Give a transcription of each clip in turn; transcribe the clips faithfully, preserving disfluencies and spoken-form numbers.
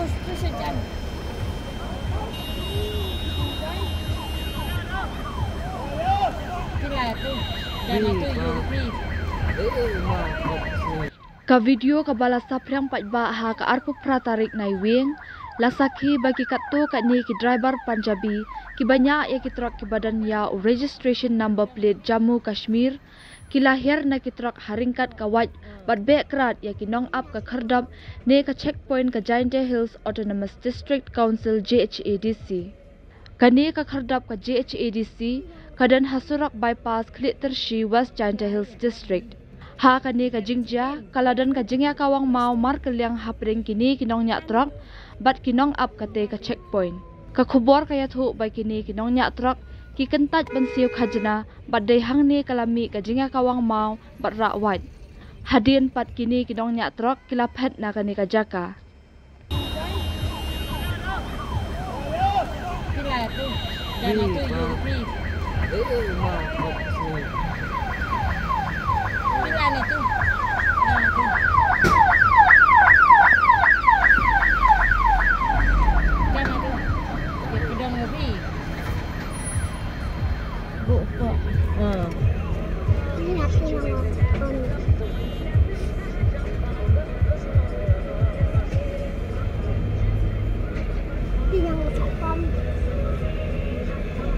Ka video kaba la saphriang paidbah ha ka arphew phra tarik Naiwieng la sakhi ba ki katto katne ki driver Punjabi kiba ñiah ïa ki trok kiba don ïa u registration number plate Jammu Kashmir ki la hiar na ki trok ha ryngkat ka wait bad beh krad ïa ki nongap ka khyrdop ne ka checkpoint ka Jaintia Hills Autonomous District Council, J H A D C. Kane ka khyrdop ka J H A D C ka don ha surok bypass Khliehtyrshi, West Jaintia Hills District. Ha kane ka jingjia ka la don ka jingïakawang maw markylliang hapdeng kine ki nongñiah trok bad ki nongap kata ka checkpoint. Ka khubor ka ïathuh ba kine ki nongñiah trok ki kyntait ban siew khajna bad dei hangne ka la mih ka jingïakawang maw bad rah wait. Hadien pat kine ki nongñiah trok ki la phet na kane ka jaka.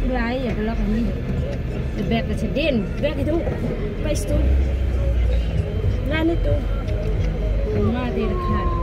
Lai ya belok ni. Bek ka sedin, bek itu. Pas tu. Lan itu. Mati dekat.